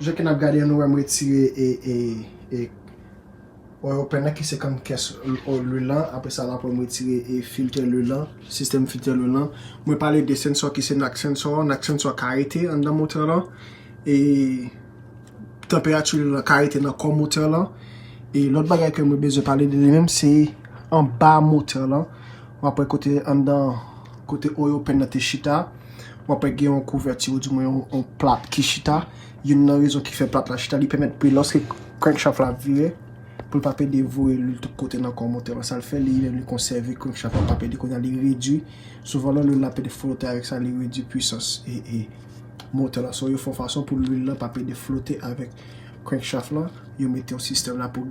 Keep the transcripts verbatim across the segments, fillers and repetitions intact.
Jan ke n ap gade an, nou wè m retire e, e, e, oil pan nan ki se kannkès lwil lan. Apre sa, n ap wè m retire e filtè lwil lan, sistèm filtè lwil lan. Mwen pale de sensor ki se knock sensor. Knock sensor ka rete anndan motè lan. E tanperati lwil lan ka rete nan kò motè lan. E lòt bagay ke mwen bezwen pale de li menm, se anba motè lan. W ap wè kote anndan, kote oil pan nan te chita. W ap wè gen yon kouvèti, ou di mwen yon, yon plat ki chita. Youn nan rezon ki fè plat la chita, li pèmèt pou lòske crankshaft la ap vire, pou l pa pede voye lwil tout kote nan kò motè lan. Sa l fè, li menm li konsève crankshaft la pa pede, kounye a li redui. Souvan lè lwil la pede flote avèk sa, li redui pwisans e, e motè lan. So, yo fè yon fason pou lwil lan pa pede flote avèk crankshaft lan. Yo mete yon sistèm la pou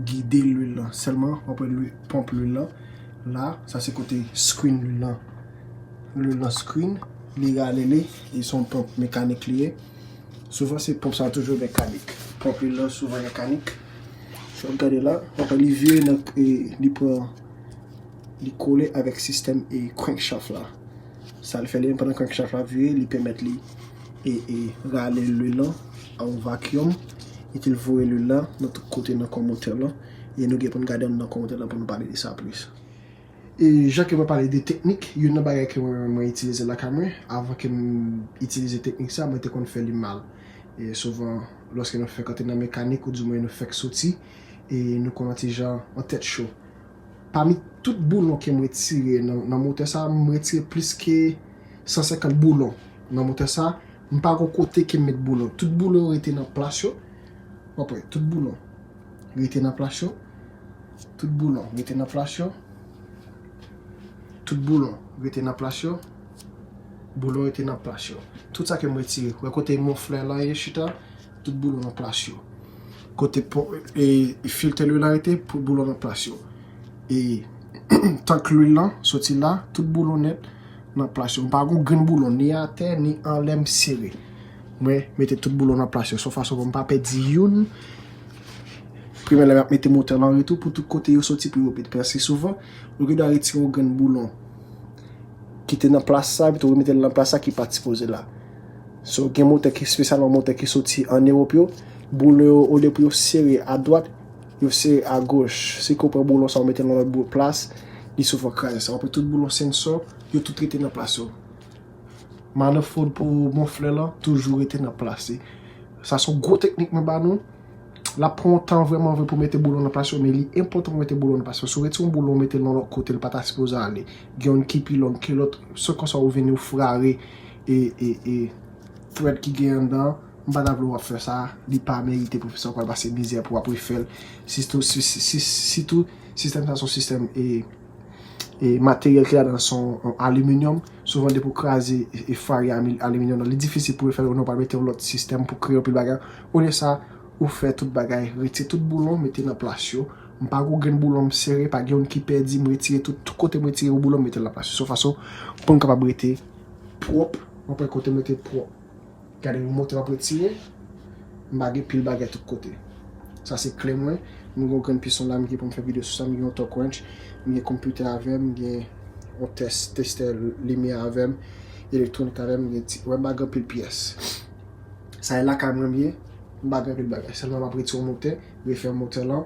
gide lwil lan. Sèlman, w ap wè lwi-, ponp lwil lan. La, sa se kote screen lwil lan. Lwil lan screen, li rale li, e se yon ponp mekanik li ye. Souvan, se ponp sa toujou mekanik. Ponp lwil lan souvan mekanik. Si w ap gade la, w ap wè li vire nan, e, li pran, li kole avèk sistèm e crankshaft la. Sa l fè li menm pandan crankshaft la vire, li pèmèt li e, e rale lwil lan an vacuum, epi l voye lwil lan nan tout kote nan kò motè lan. E nou gen pou n gade anndan kò motè lan pou nou pale de sa plis. E jan ke mwen pale de teknik, youn nan bagay ke mwen, mwen itilize lakay mwen, avan ke m itilize teknik sa, mwen te konn fè li mal. E souvan, lòske nou fèk antre nan mekanik, oudimwen nou fèk soti, e nou konn yon ti jan an tèt cho. Pami tout boulon ke m retire nan, nan motè sa, m retire plis ke san senkant boulon nan motè sa. M pa gon kote ke m met boulon. Tout boulon yo rete nan plas yo. W ap wè, tout boulon rete nan plas yo. Tout boulon rete nan plas yo. Tout boulon rete nan plas yo. Boulon rete nan plas yo. Tout sa ke m retire. Wè kote moflè lan ye chita, tout boulon nan plas yo. Kote po-, e, filtè lwil lan rete, pou boulon nan plas yo. E tank lwil lan soti la, tout boulon nèt nan plas yo. M pa gon grenn boulon, ni atè, ni anlè m sere. Mwen mete tout boulon nan plas yo. Se yon fason pou m pa pèdi youn. Premye lè m ap mete motè lan an retou pou tout kote yo soti pou yo ret. Paske souvan, nou gen dwa retire yon grenn boulon ki te nan plas sa, epi tou remete l nan plas sa ki pa t sipoze la. So, gen motè ki, espesyalman motè ki soti ann Ewòp yo, boulon yo, olye pou yo sere adwat, yo sere agoch. Si ke w pran boulon sa, w mete l nan lòt bou-, plas, li souvan kraze. Sa, w ap wè tout boulon sensò, yo tout rete nan plas yo. Manifold pou moflè lan, toujou rete nan plas li. Sa se yon gwo teknik mwen ba nou. L ap pran yon tan vrèman vre pou mete boulon nan plas yo, men li enpòtan pou mete boulon nan plas yo. Si w retire yon boulon, w mete l nan lòt kote, l pa ta sipoze ale. Gen youn ki pi long ke lòt, se konsa ou vini ou frare e, e, e thread ki gen anndan. M pa ta vle w ap fè sa, li pa merite pou fè sa, w pral pase mizè pou w ap refè l. Sitou, si, si, si, sitou, sistèm sa se yon sistèm e, e materyèl ki ladan se yon aliminyòm. Souvan depi w kraze e, e frare ami-, aliminyòm nan, li difisil pou refè l, ou non pral mete yon lòt sistèm pou kreye anpil bagay. Olye sa, ou fè tout bagay, retire tout boulon, mete nan plas yo. M pa gon grenn boulon m sere, pa gen youn ki pèdi, m retire tout, tout kote m retire yon boulon, m mete l nan plas yo. Se yon fason pou m kapab rete pwòp, mwen pran kote m rete pwòp. Gade, motè ap retire, m pa gen pil bagay tout kote. Sa se kle mwen. M gen yon grenn pison la, m gen pou m fè videyo sou sa, m gen yon torque wrench, m gen konpitè avè m, m gen yon tès, testè limyè avè m, elektwonik avè m, m gen ti, wè, m pa gen anpil pyès. Sa e lakay mwen m ye, m pa gen anpil bagay. Sèlman m ap retire yon motè, refè motè lan,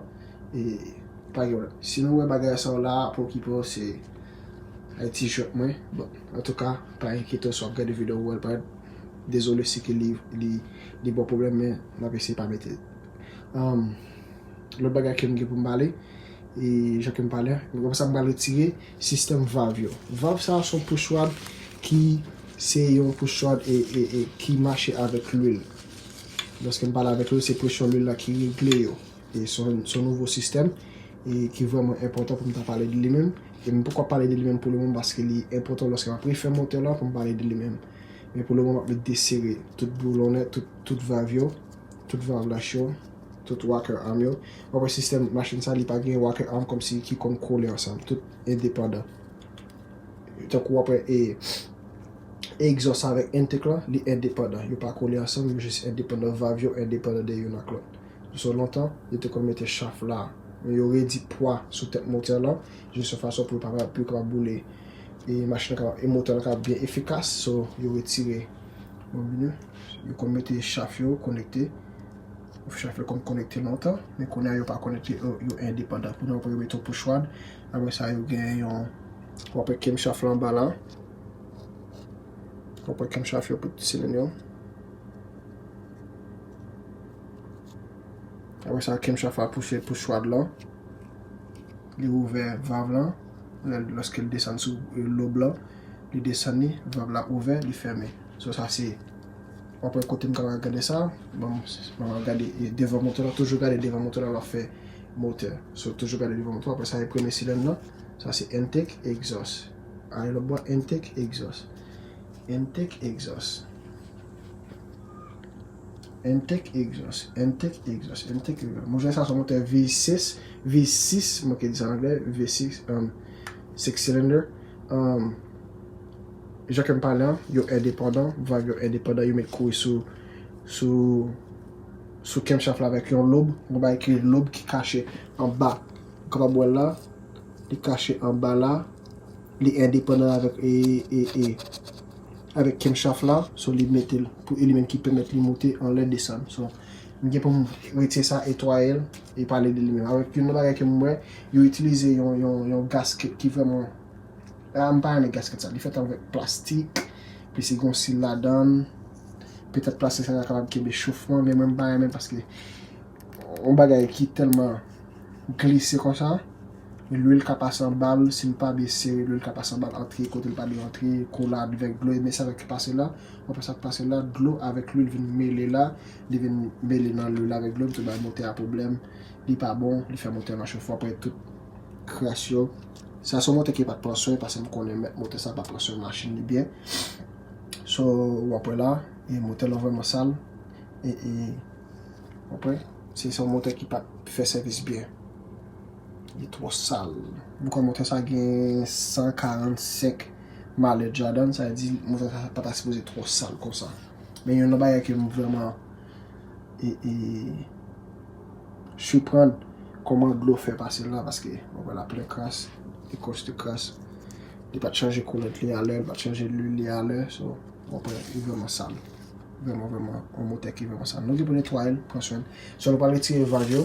e pa gen pwoblèm. Si nou wè bagay sa yo la, pa okipe yo, se ay ti jwèt mwen. Bon, antouka, pa enkyete w si w ap gade videyo, w wè l parèt. Dezole si ke li, li, li ba w pwoblèm, men n ap eseye pa mete l. Anm, lòt bagay ke m gen pou m pale, e jan ke m pale a, men konsa m pral retire sistèm valv yo. Valv sa a se yon push rod ki, se yon push rod e, e, e ki mache avèk lwil. Lòske m pale avèk lwil, se presyon lwil la ki regle yo. E se yon, se yon nouvo sistèm e ki vrèman enpòtan pou m ta pale de li menm. E m poko ap pale de li menm pou le moman paske li enpòtan lòske m ap refè motè lan pou m pale de li menm. Men pou le moman, m ap met desere tout boulon nèt, tout, tout valv yo, tout valv lach yo, tout rocker arm yo. W ap wè sistèm machin sa, li pa gen rocker arm kòmsi ki konn kole ansanm. Tout endepandan. Tankou w ap wè, e, egzòs avèk intake lan, li endepandan. Yo pa kole ansanm, yo jis endepandan. Valv yo endepandan de youn ak lòt. So, lontan, yo te konn mete shaft la. Men yo redui pwa sou tèt motè lan, jis yon fason pou yo pa, pou yo kapab boule. E machin nan kapab, e motè lan kapab byen efikas. So, yo retire Bon, vini, yo konn mete chaf yo konekte. Chaf yo konn konekte lontan, men kounye a yo pa konekte, yo, yo endepandan. Kounye a w ap mete yon pouchwad, apre sa yo gen yon, w ap wè kem chaf la anba la. W ap wè kem chaf yo pou tout silenn yo. Apre sa, kem chaf la pouche pouchwad lan. Li ouvè vav lan. Lè, lòske l desann sou, e, lob lan, li desann li, vav la ouvè, li fèmen. So, sa se, w ap wè kote m kapab gade sa. Bon, m ap gade, e, devan motè la, toujou gade devan motè la, lè w ap fè motè. So, toujou gade devan motè, apre sa, e premye silenn nan. Sa se intake, exhaust. Ale lòt bò, intake, exhaust. Intake, exhaust. Intake, exhaust. Intake, exhaust. Intake, exhaust. Mwen jwenn sa sou motè V sis, V sis, mwen ke di sa an anglè, V sis, um, six cylinder. Um, jan ke m pale an, yo endepandan, vav yo endepandan, yo met kouri sou, sou, sou kem chaf la avèk yon lob, yon bagay ki lob ki kache anba. Ou kapab wè l la, li kache anba la, li endepandan avèk, e, e, e, avèk kem chaf la, so li mete l pou elimine ki pèmèt li monte anlè desann. So, m gen pou m retire sa, netwaye l, e pale de li menm. Avèk youn nan bagay ke m wè, yo itilize yon, yon, yon gasket ki vrèman, a, m pa renmen gasket sa. Li fèt avèk plastik, plis li gon sil ladan l. Petèt plastik sa kapab kenbe chofman, men mwen m pa renmen paske yon bagay ki tèlman glise konsa, lwil ka pase anba l, si l pa byen sere, lwil ka pase anba l, antre kote l pa dwe antre, kou la avèk dlo, men sa ki pase la, w ap wè sa k pase la, dlo avèk lwil vin mele la, li vin mele nan lwil avèk dlo, li tou bay motè a pwoblèm, li pa bon, li fè motè an mache fò, apre tout kras yo. Sa se yon motè ki pa t pran swen, paske m konnen mèt motè sa pa pran swen machin li byen. So, w ap wè la, e motè lan vrèman sal, e, e, w ap wè, se, se yon motè ki pa t fè sèvis byen. Li twò sal. M kwè motè sa gen san karannsenk mileage ladan l, sa vle di motè sa pa ta sipoze twò sal konsa. Men youn nan bagay ke m vrèman, e, e, siprann kòman dlo fè pase la, paske, bon, wè la plen kras, li konstwi kras. Li pa t chanje koulant li alè, li pa t chanje lwil li alè, so, w ap wè, li vrèman sal. Vrèman, vrèman, yon motè ki vrèman sal. Nou gen pou netwaye l, pran swen l. So, nou pral retire vav yo.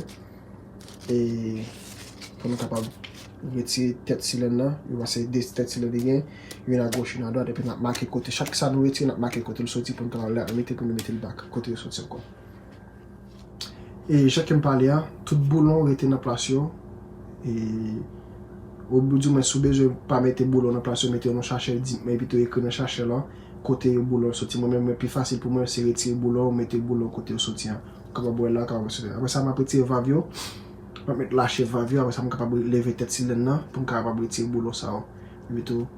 E pou nou kapab retire tèt silenn nan, yo pase de tèt silenn li gen, youn agoch, youn adwat, epi n ap make kote. Chak sa nou retire, n ap make kote l soti pou nou kapab lè mete pou nou mete l back kote yo soti ankò. E jan ke m pale a, tout boulon rete nan plas yo. E, ou, di mwen, si w bezwen pa mete boulon nan plas yo, mete yo nan chachè, di, men pito ekri nan chachè lan kote yo boulon soti. Mwen menm, mwen pi fasil pou mwen, se retire boulon, mete boulon kote yo soti an. Ou kapab wè la, ou kapab wè soti. Apre sa, m ap retire vav yo. M ap met lache vav yo. Apre sa, m kapab leve tèt silenn nan pou m kapab retire boulon sa yo. Epi tou,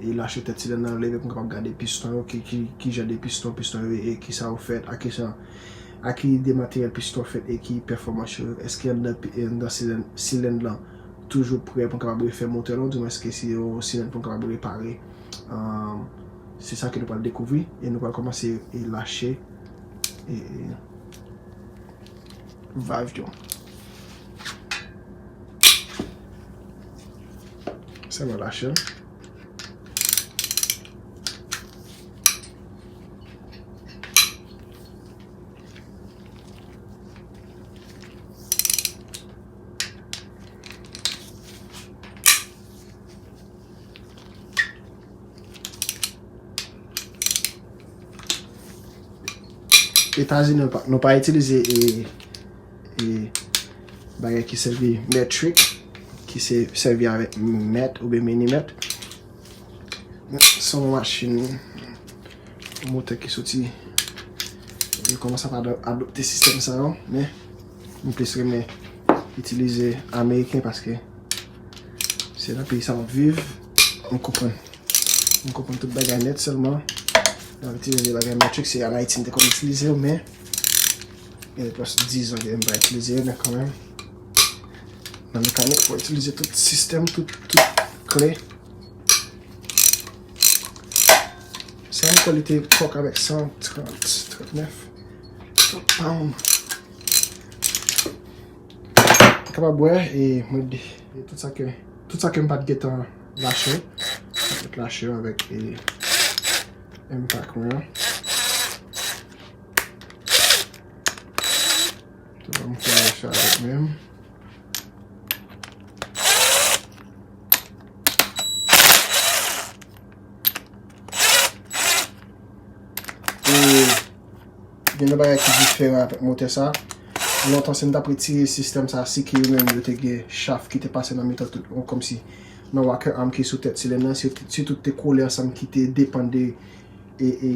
e lache tèt silenn nan leve pou m kapab gade piston yo, ki, ki, ki jan de piston, piston yo ye, e ki sa yo fèt, a ki jan, a ki de materyèl piston fèt e ki pèfòmans yo, èske anndan pi-, anndan silenn, silenn lan toujou prè pou m kapab refè motè lan, oudimwen èske se yon silenn pou m kapab repare. Ahn, se sa ke nou pral dekouvri e nou pral kòmanse e lache e, e vav yo. Sèlman lache l. Etazini, nou pa, nou pa itilize e, e bagay ki sèvi metric, ki se sèvi avèk mèt oubyen milimèt. Se yon machin, yon motè ki soti. Yo kòmanse ap ado-, adopte sistèm sa yo, men m plis renmen itilize ameriken paske se nan peyi sa m ap viv. M konprann. M konprann tout bagay nèt, sèlman lè m itilize bagay metric, se an Ayiti m te konn itilize yo, men gen plis diz an ke m pa itilize yo, men kanmenm, nan mekanik, fò itilize tout sistèm, tout, tout kle. Sa m kwè li te kòk avèk san trant, trantnèf pound. Kapab wè, e mwen de-, e tout sa ke, tout sa ke m pa t gentan lache, m lache avèk, e, impact mwen an. M fè sa avèk menm. E gen yon bagay ki diferan avèk motè sa. Lontan, si m t ap retire sistèm sa, si ke yo menm yo te gen chaf ki te pase nan mitan tout, kòmsi nan walker arm ki sou tèt silenn nan, si, si tout te kole ansanm ki te depann de e, e,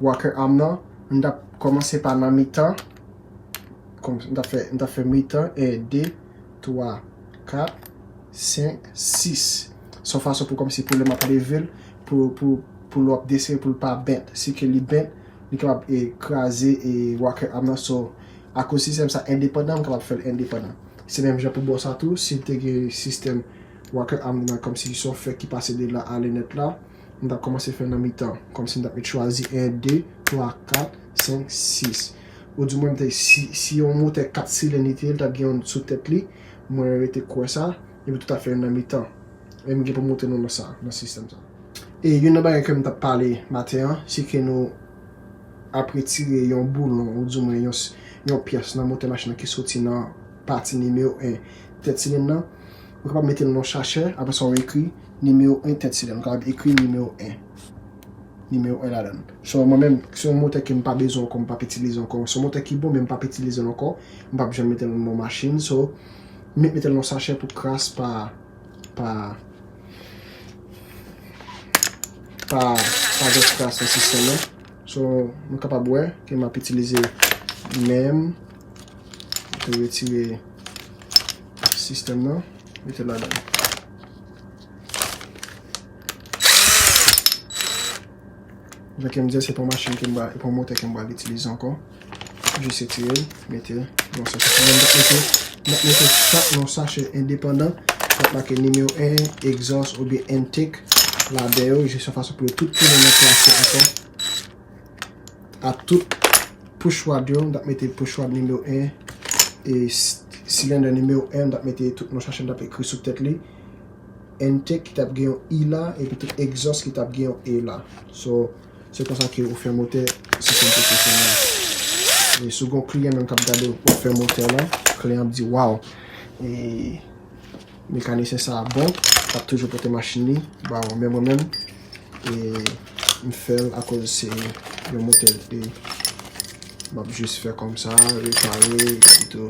walker arm nan, m t ap kòmanse pa nan mitan. Kòm, m t ap fè, m t ap fè mitan, en, de, twa, kat, senk, sis. Se yon fason pou kòmsi pou lè m ap leve l, pou, pou, pou lè w ap desere, pou l pa bent. Si ke li bent, li kapab, e, kraze, e, walker arm nan. So, akoz sistèm sa endepandan, m kapab fè l endepandan. Se menm jan pou bò sa tou, si l te gen sistèm walker arm nan, kòmsi se yon fè ki pase de la ale nèt la, m t ap kòmanse fè nan mitan. Kòmsi m t ap met chwazi en, de, twa, kat, senk, sis. Ou di mwen, m te, si, si yon motè kat silenn li te ye, l t ap gen yon sou tèt li, mwen rete kwè sa, epi tout afè yo nan mitan. E m gen pou montre nou nan sa, nan sistèm sa. E youn nan bagay ke m t ap pale maten an, se ke nou ap retire yon boulon, ou di mwen yon, s- yon pyès nan motè machin nan ki soti nan pati nimewo en tèt silenn nan. Ou kapab mete l nan yon sachè, apre sa ou ekri nimewo en tèt silenn. Ou kapab ekri nimewo en. Nimewo en ladan l. So, mwen menm, se yon motè ke m pa bezwen ankò, m p ap itilize ankò. Se yon motè ki bon, men m p ap itilize l ankò. M p ap janm mete l nan yon machin. So, m mete l nan yon sachè pou kras pa, pa, pa, pa gen kras nan sistèm nan. So, nou kapab wè ke m ap itilize men m pou retire sistèm nan, mete ladan. Jan ke m di, se pa yon machin ke m pral, e pa yon motè ke m pral itilize ankò. Jis retire l, mete l nan sachè. M ap mete, m ap mete chak nan sachè endepandan. M ap make nimewo en, egzòs oubyen intake ladan yo, jis yon fason pou yo tout tounen nan plas yo ankò. A tout push rod yo, m t ap mete push rod nimewo en, e s- silendè nimewo en, m t ap mete tout nan sachè, m t ap ekri sou tèt li. Intake ki t ap gen yon I la, epi tout egzòs ki t ap gen yon E la. So, se konsa ke ou fè motè sistèm pwofesyonèl. E si w gen yon kliyan menm k ap gade w, w ap fè motè la, kliyan ap di, "Waw, e mekanisyen sa a bon," l ap toujou pote machin li ba w. Men mwen menm, e, m fè l akoz se yon motè, e, m ap jis fè kòmsa, repare, epi tou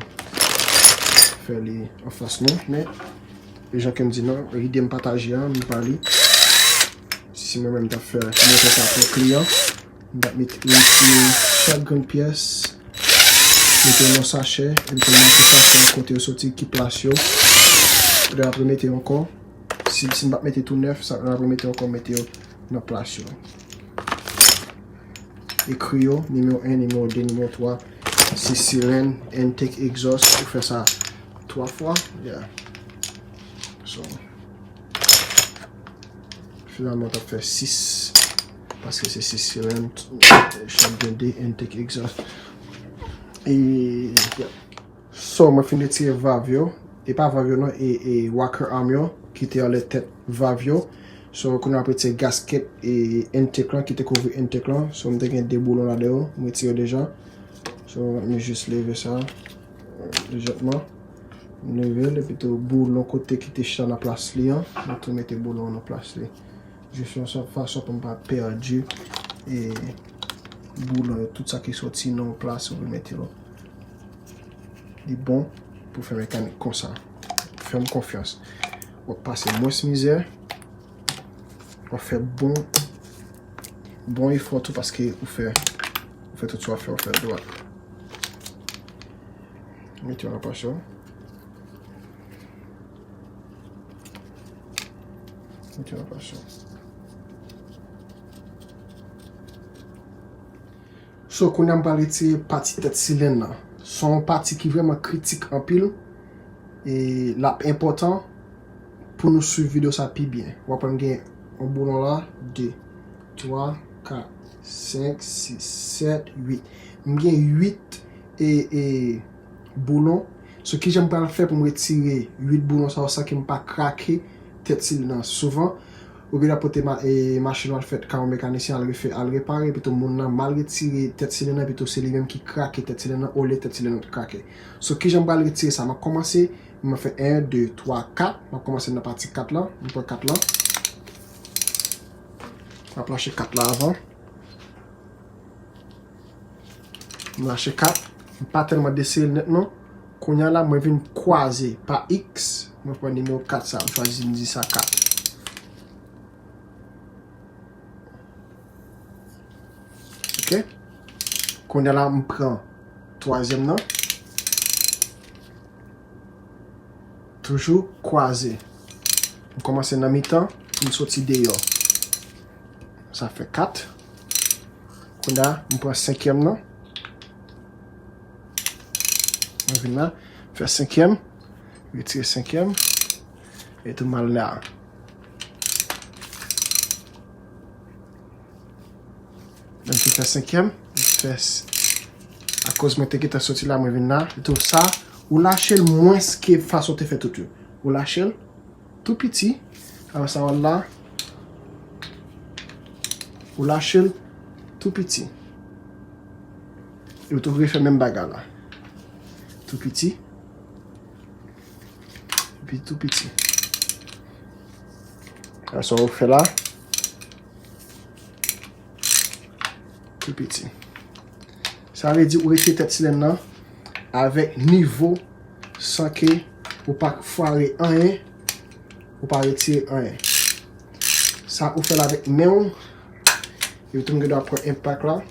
fè li anfas nou. Men, jan ke m di nou, lide m pataje a, m pa li. Si mwen menm m t ap fè motè sa pou kliyan, m t ap mete, retire chak grenn pyès, mete nan sachè, epi tou mete sachè kote yo soti, ki plas yo. Epi apre mete ankò. Si, si m p ap mete tou nèf, sa apre mete ankò, mete yo nan plas yo. Ekri yo, nimewo en, nimewo de, nimewo twa, sis silenn, intake, egzòs, ou fè sa twa fwa. Yeah. So, finalman, w t ap fè sis, paske se sis silenn, chak gen de intake, egzòs. E, yeah. So, mwen fin retire valv yo. E pa valv yo non, e, e walker arm yo ki te anlè tèt valv yo. So, kounye a m ap retire gasket e intake lan ki te kouvri intake lan. So, m te gen de boulon ladan yo. M retire deja. So, m jis leve sa lejètman. M leve l, epi tou boulon kote ki te chita nan plas li an. M tou mete boulon an nan plas li. Jis yon sèl fason pou m pa pèdi e boulon yo, tout sa ki soti nan yon plas, ou mete yo. Li bon pou fè mekanik konsa. Fè m konfyans. W ap pase mwens mizè. W ap fè bon, bon efò tou paske ou fè, ou fè tout sa w ap fè, ou fè l dwat. Mete yon lòt pòsyon. Mete yon lòt pòsyon. So, kounye a m pral retire pati tèt silenn nan. Se yon pati ki vrèman kritik anpil. E l ap enpòtan pou nou swiv videyo sa pi byen. W ap wè m gen yon boulon la, de, twa, kat, senk, sis, sèt, uit. M gen uit e, e boulon. So, kijan m pral fè pou m retire uit boulon sa yo san ke m pa krake tèt silenn nan? Souvan, Ou gen dwa pote ma, e, machin ou al fè kay yon mekanisyen, al refè, al repare, epi tou moun nan mal retire tèt silenn nan, epi tou se li menm ki krake tèt silenn nan, olye tèt silenn nan t krake. So, kijan m pral retire sa? M ap kòmanse, m ap fè en, de, twa, kat. M ap kòmanse nan pati kat lan. M pran kat lan. M ap lache kat la avan. M lache kat. M pa tèlman desere l nèt non. Kounye a la, mwen vin kwaze pa X. Mwen pran nimewo kat sa. M chwazi, m di sa kat. Ok. Kounye a la, m pran twazyèm nan. Toujou kwaze. M kòmanse nan mitan pou m soti deyò. Sa fè kat. Kounye a, m pran senkyèm nan. Mwen vin la, fè senkyèm, retire senkyèm, e tou m al la. Mwen fin fè senkyèm, fè s-, akoz mwen te gentan soti la, mwen vin la. E tou sa, ou lache l mwens ke fason w te fè tout yo. Ou lache l tou piti, apre sa w al la, ou lache l tou piti. E ou tou refè menm bagay la. Tou piti. Epi tou piti. Sa w fè la. Tou piti. Sa vle di ou retire tèt silenn nan avèk nivo san ke ou pa fware anyen, ou pa retire anyen. Sa ou fè l avèk men w, epi tou m gen dwa pran enpak la.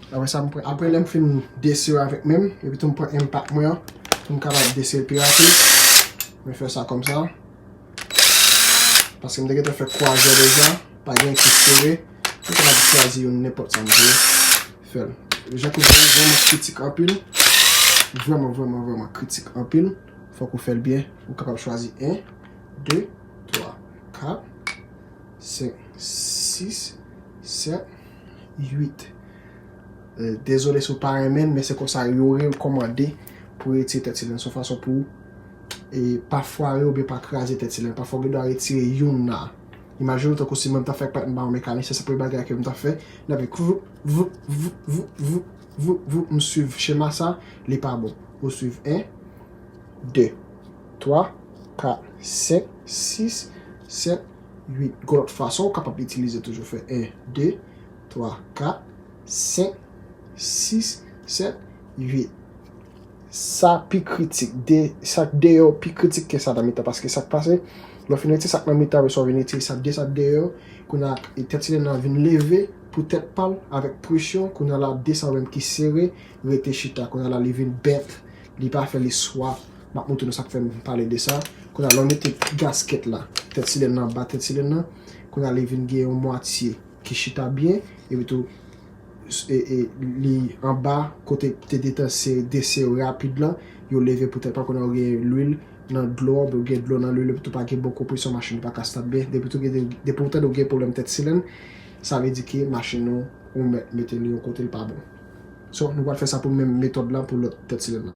Apre sa, m pran, apre lè m fin desere avèk men m, epi tou m pran enpak mwen an, pou m kapab desere pi rapid. Mwen fè sa kòmsa. Paske m te gentan fè kwazè deja, pa gen ki sere. Mwen kapab chwazi youn nenpòt sa m vle. Fè l. Jan kout li vrèman kritik anpil. Vrèman, vrèman, vrèman kritik anpil. Fòk ou fè l byen. Ou kapab chwazi en, de, twa, kat, senk, sis, sèt, uit. Eh, dezole si w pa renmen l, men se konsa yo rekòmande pou retire tèt silenn. Se yon fason pou, eh, pa fware oubyen pa kraze tèt silenn. Pafwa ou gen dwa retire youn la. Imajine w tankou si mwen m ta fè pa m pa yon mekanisyen, se premye bagay ke m ta fè. N ap voup, voup, voup, m swiv chema sa, li pa bon. Ou swiv en, de, twa, kat, senk, sis, sèt, uit. Gon lòt fason ou kapab itilize toujou, fè en, de, twa, kat, senk, sis, sèt, uit. Sa pi kritik, de, sa k deyò pi kritik ke sa nan mitan, paske sa k pase, lè w fin retire sa k nan mitan, apre sa w vin retire sa de sa k deyò, kounye a, e tèt silenn nan vin leve pou tèt pa l avèk presyon, kounye a la, de sa yo menm ki sere, rete chita, kounye a la, li vin bent, li pa fè li swa, m ap montre nou sa k fè m pale de sa, kounye a, lè w mete gaskèt la, tèt silenn nan anba tèt silenn nan, kounye a, li vin gen yon mwatye ki chita byen, epi tou, e, e, li anba kote te detanse, desere rapid lan, yo leve poutèt pa konnen ou gen lwil nan dlo an, oubyen ou gen dlo nan lwil, epi tou pa gen bon konpresyon, machin ou pa ka stat byen. Depi tou gen, depi ou tande ou gen pwoblèm tèt silenn, sa vle di ke machin ou, ou mèt mete li yon kote l pa bon. So, nou pral fè sa pou menm metòd la pou lòt tèt silenn lan.